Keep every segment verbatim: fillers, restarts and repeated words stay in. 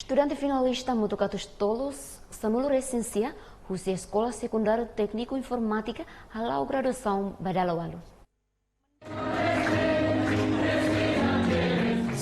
Estudante finalista hamutuk atus tolu sanulu resin sia husi Eskola Sekundáriu Tékniku Informátika hala'o graduasaun ba dala ualu.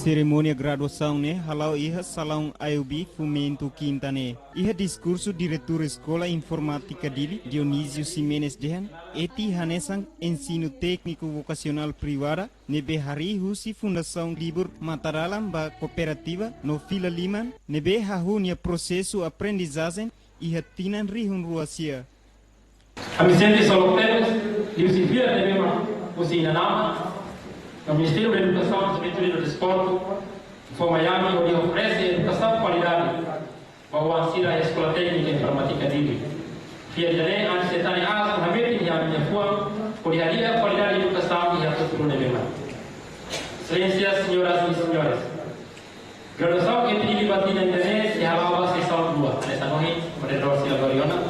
Serimónia graduasaun ne'e hala'o iha salaun A U B Fomento Kinta ne'e. Iha diskursu Diretór Eskola Informátika Dili, Dionísio Ximenes dehan, ETI hanesan ensinu tékniku vokasionál privada ne'ebé harii husi Fundasaun Klibur, matadalan ba kooperativa no fila liman ne'ebé hahú nia prosesu aprendizajen iha tinan rihun rua sia. Ami sente solok tebes liuhusi fiar ne'ebé mak husi inan-aman no Ministériu Edukasaun, Juventude no Desportu fó mai ami hodi oferese edukasaun kualidade ba oan sira iha Eskola Téknika Informátika Dili. Fiar ida-ne'e ami sei tane aas no hametin iha ami-nia fuan hodi hadi'a kualidade edukasaun iha futuru ne'ebé mai. Exelénsias, senhoras e senhores, graduasaun ETI Dili ba tinan ida-ne'e sei hala'o ba sesaun rua, hanesan ohin moderadór sira lori ona.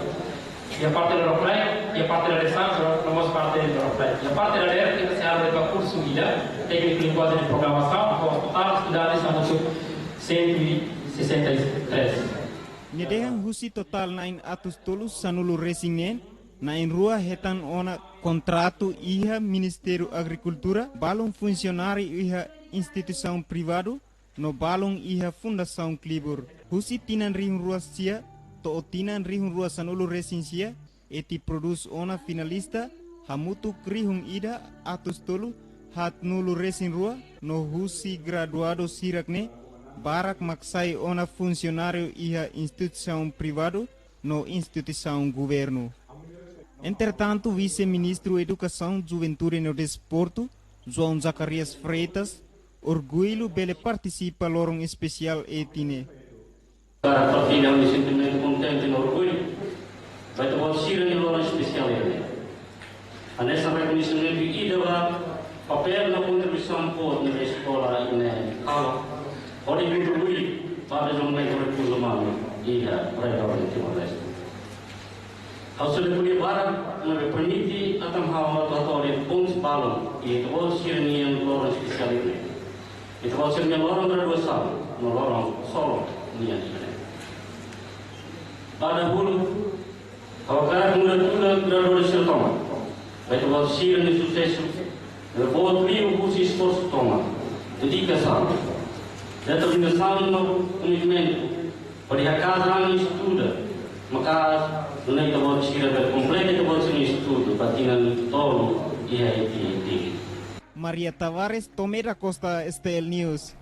Iha parte lorokraik, iha parte dadeer-saan, no mós parte lorokraik. Iha parte dadeer ita sei halo de'it ba kursu ida, tékniku linguajen de programasaun, ho totál estudantes hamutuk cento e sessenta e três. Nia dehan husi totál na'in atus tolu sanulu resin neen, na'in rua hetan ona kontratu iha Ministériu Agrikultura, balun funsionáriu iha instituisaun privadu, no balun iha Fundasaun Klibur. Husi tinan rihun rua sia to'o tinan rihun rua sanulu resin sia, ETI prodús ona finalista hamutuk rihun ida atus tolu haatnulu resin rua, no husi graduadu sira-ne'e barak mak sai ona funsionáriu iha instituisaun privadu no instituisaun governu. Entretantu, Vise-Ministru Edukasaun, Juventude no Desportu, João Zacarias Freitas, orgullu bele partisipa loron espesiál ETI ne'e. Para partilla ami sentimentu kontente no orgullu ba ita-boot sira-nia loron espesiál ida-ne'e. Hanesan rekoñesimentu ida ba papél no kontribuisaun boot ne'ebé eskola ida-ne'e halo hodi kontribui ba dezenvolvimentu rekursu umanu iha rai Timor-Leste. Ha'u sei ko'alia barak, maibé permite atu ha'u atu hato'o de'it pontu balun iha ita-boot sira-nia loron espesiál ida-ne'e. Ita-boot sira-nia loron graduasaun no loron solok nian ida-ne'e. Ba dahuluk, ha'u hakarak kongratula graduadu sira tomak. Ba ita-boot sira-nia susesu, ne'ebé boot liu husi esforsu tomak, dedikasaun, determinasaun no komitmentu hodi hakaas an estuda maka'as, nune'e ita-boot sira bele kompleta ita-boot sira-nia estudu ba tinan tolu iha ETI Dili. Maria Tavares, Tomé da Costa, STL News.